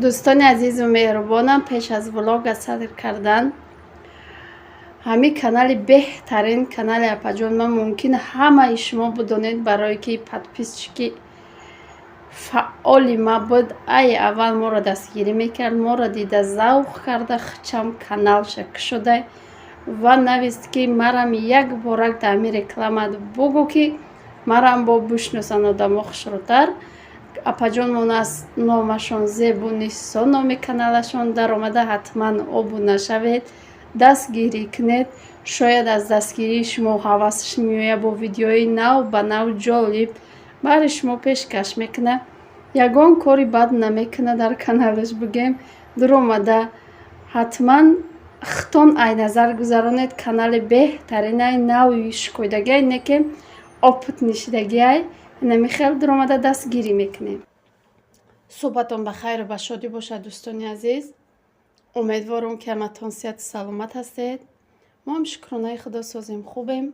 Дӯстони азизу меҳрубонам, пеш аз влога садр кардан, ҳамин канали беҳтарин канали апаҷон ман мумкин ҳамаи шумо бидонед, барое ки подписчики фаъоли ма буд, ай аввал моро дастгирӣ мекард, моро дида завқ карда, хичам каналша кушода ва навист, ки марам як борак дар ҳамин рекламат бугӯ, ки марам бо бишносанд одамо хушрӯтар. Апаҷонмон аст, номашон Зебунисо, номи каналашон. Даромада ҳатман обуна шавед, дастгирӣ кунед. Шояд аз дастгирии шумо ҳавасаш меояд, бо видеои нав ба нав ҷолиб баҳри шумо пешкаш мекунад. Ягон кори бад намекунад дар каналаш, бигем. Дуромада ҳатман хитон ай назар гузаронед. Канали беҳтаринай, нави шукӯдагиай, не ки опытный шидагиай. Инами хел дуромада дастгирӣ мекунем. Суҳбатон ба хайру ба шодӣ бошад, дӯстони азиз. Умедворам, ки ҳаматон сиҳату саломат ҳастед. Мо ҳам, шукронаи Худо, созем, хубем.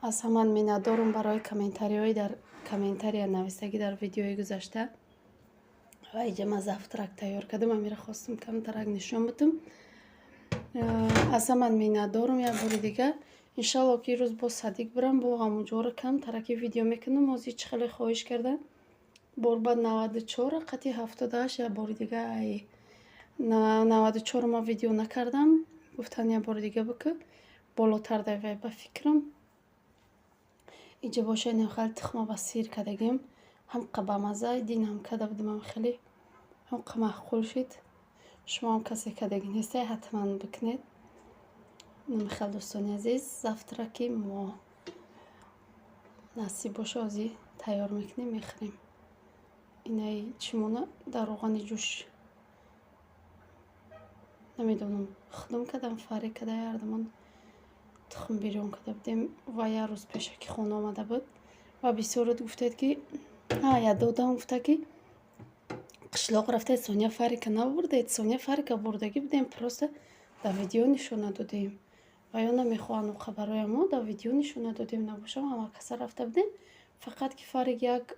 Аз ҳаман миннатдорум барои комментариҳои дар комментария нависагӣ дар видеои гузашта. Ва иҷа ман завтрак тайёр кардам, амира хостам камтарак нишон бидам. Аз ҳаман миннатдорум як бори дига. Иншалло, ки ирӯз бо садик бирам, бо ҳамонҷоро камтараки видео мекунам. Ҳозир чӣ хеле хоҳиш карда, борбад 94 қати 78. Як бори дига ай 94 ма видео накардам, гуфтан, як бори дига бикӯ, болотар давай. Ба фикрам, иҷа боша, инам хеле тухма ба сир кардагим, ҳамқа бамазза. Динам карда будим, ам хеле ҳамқа маъқул шид. Шумоам касе кардагӣ нестай, ҳатман бикунед. Намихел, дӯстони азиз, завтраки мо насиб боша, ҳозир тайёр мекунем, мехӯрем. Инаи чимона дар роғани ҷӯш, намедонам, худам кардам, фарӣ када, ярдамон тухм бирён карда будем. Ва як рӯз пеша ки хона омада буд ва бисёрот гуфтед, ки як додам гуфта, ки қишлоқ рафтед, Соня Фарика набурдед. Соня Фарика бурдагӣ будем, просто дар видео нишон надодем ва ё намехоҳанд уқа, барои мо дар видео нишон надодем. Набошам, ҳама каса рафта будем, фақат ки Фарик як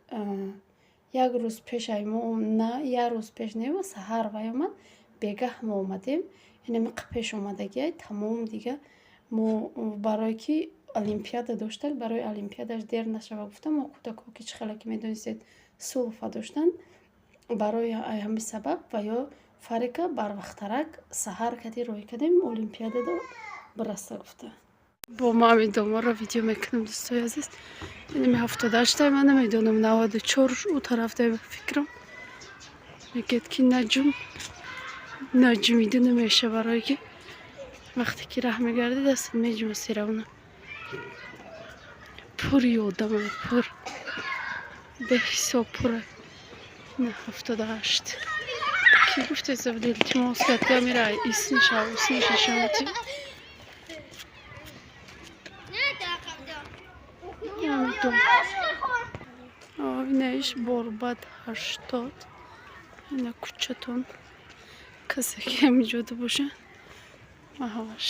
рӯз пешай мо, на як рӯз пеш не, саҳар вай омад, бегаҳ мо омадем. Инами пеш омадагиай, тамом. Дига мо барое ки олимпиада доштак, барои олимпиадаш дер нашава гуфта, мо кӯдакҳо, ки чӣ хеле ки медонистед, сулфа доштанд, барои ҳамин сабаб ва ё Фарика барвақттарак саҳар кади роҳӣ кардем, олимпиадада бираса гуфта. Бо ма ҳамин доморо видео мекунам, дӯстои азиз. Инами 78-тай, ман намедонам, 94 ӯ тараф дай. Ба фикрам, мегӯяд, ки наҷум наҷумида намеша, барое ки вақте ки раҳ мегардӣ, дастат меҷума серавна. Пури одамай, пур, беҳисоб пура. На 78 ки гуфтеса буд, илтимос кард, ки амира исниша усниш нишон бидиҳ. Намедонам, инаиш борбад 80. Ина кӯчатон, касе ки ҳамиҷода боша, маҳаваш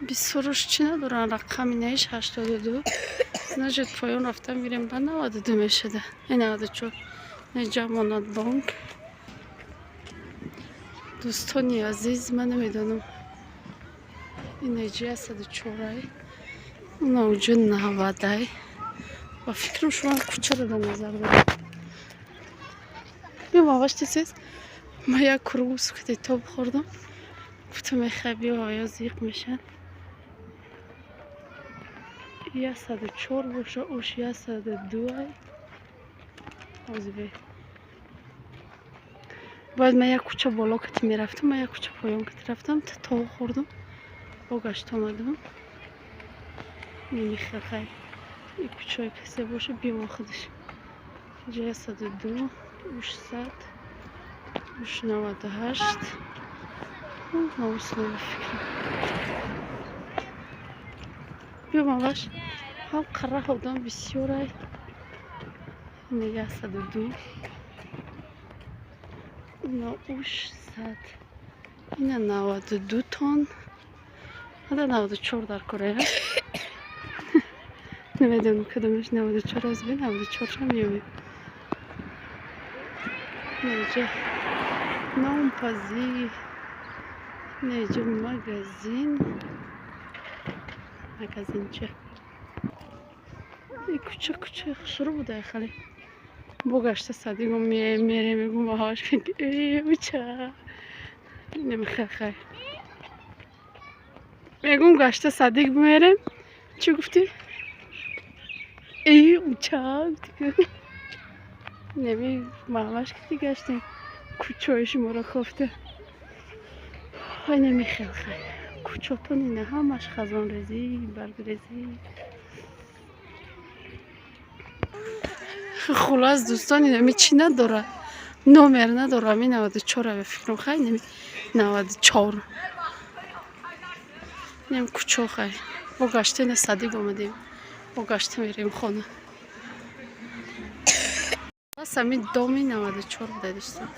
бисёрош чӣ надоранд рақам. Инаиш 82, значит, поён рафта мирем, ба 92 мешада, 94. Неҷа Амонатбонк. Дӯстони азиз, ман намедонам, инаҷи 104-ай, унаҷо 90-ай. Ба фикрам, шумо кӯчаро дар назар доред. Биё, маваш тисез. Ма як круг кати тоб хӯрдам, гуфтам, мехай, биё, ё зиқ мешад. 104 боша, уш 102-ай. Ҳозир бояд ман як кӯча боло кати мерафтам, ман як кӯча поён кати рафтам, тоб хӯрдам, бо гашт омадам. Немихел, хай, и кӯчаи касе боша, биёма худаш. Инҷа 102, уш 100, уш 98, навусна. Ба фикрам, биё, маваш, ҳам қарра одам бисёрай. Ина 102, ина уш 100, ина 92 тон, ада 94 дар корея. Намедонам, кадомаш 94 аст. Би 94-шам меёбем. Инҷа нонпазӣ, инҷа магазин, магазинча. Куча кучаи хушрӯ буда хеле. Бо гашта садигом мерем, мегум баҳош э уча. Немихел хай. Мегум гашта садик мерем. Чӣ гуфтӣ? Э уча гуфтӣ. Неми маҳваш ки гаштем. Кучаҳои шуморо кофта. Ай немихел хай. Кучотон ина ҳамаш хазонрезӣ, баргрезӣ. Хулас дӯстон, инами чӣ надора? Номер надора, ами 94 ба фикрам хай, нами 94. Инам кучо хай. Бо гашта ина садик омадем. Бо гашта мерем хона. Бас ами доми 94 буда дӯстон.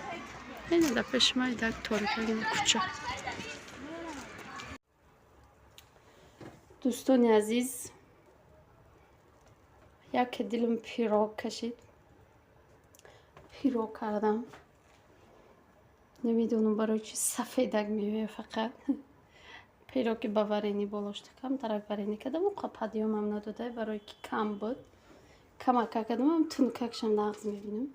Ина дар пеши ма як торика куча. Дӯстони азиз, яке дилам пирог кашид. Пирог кардам. Намедонам барои чи сафедак меояд фақат. Пироги ба варени болошта камтарак варени кардам, уқа падиёмам надода, барое ки кам буд. Камака кардам, тунукакшам нағз мебинам.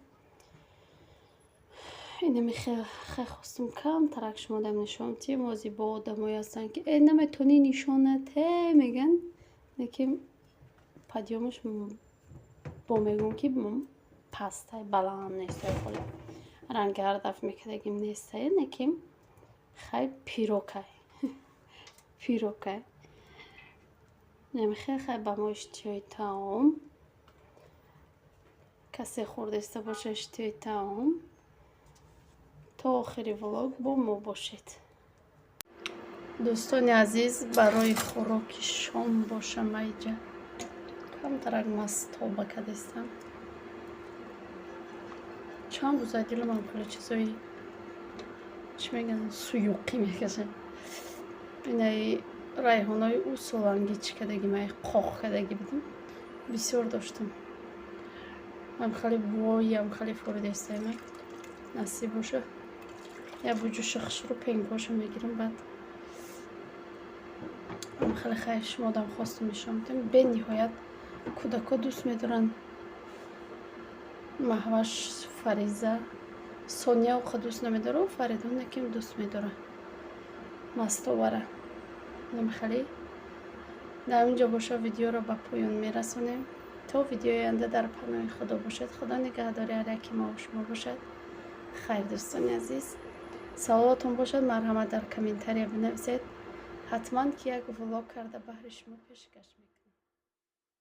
Инами хел хостум камтарак шумодам нишон тием. Ози бо одамое ҳастанд ки э наметонӣ нишонат э мегӯянд. Лекин падиёмаш бо мегӯм ки пастай, баланд нестай, холе ранги ҳар дафъ мекардагим нестай, лекин хай пирогай. Пирогай. Инами хел хай ба мо иштиҳои таом. Касе хӯрдаиста боша иштиҳои таом. То охири влог бо мо бошед. Дӯстони азиз, барои хӯроки шом боша майҷа камтарак мастоба кардастам. Чанд рӯза дилам хеле чизои чӣ мегӯянд, суюқӣ мекашад. Инаи райҳонои усуланги чӣ кардагӣ, май қоқ кардагӣ будам. Бисёр доштам. Ам хеле воям хеле форидаистаем. Насиб боша. Я буҷуша хушрӯ пенкоша мегирам баъд. Ам хеле хай шумодам хостум нишон бидем. Бениҳоят кӯдако дӯст медоранд. Маҳваш, Фариза, Сония оқа дӯст намедорад, Фаридун яким дӯст медорад. Мастовара. Намехелӣ? Дар инҷо боша видеоро ба поён мерасонем. То видеои оянда дар паноҳи Худо бошед. Худо нигаҳдори ҳар яки мо шумо бошад. Хайр дӯстони азиз. Саволотон бошад, марҳамат дар комментария бинависед. Ҳатман ки як влог карда баҳри шумо пешкаш мекунам.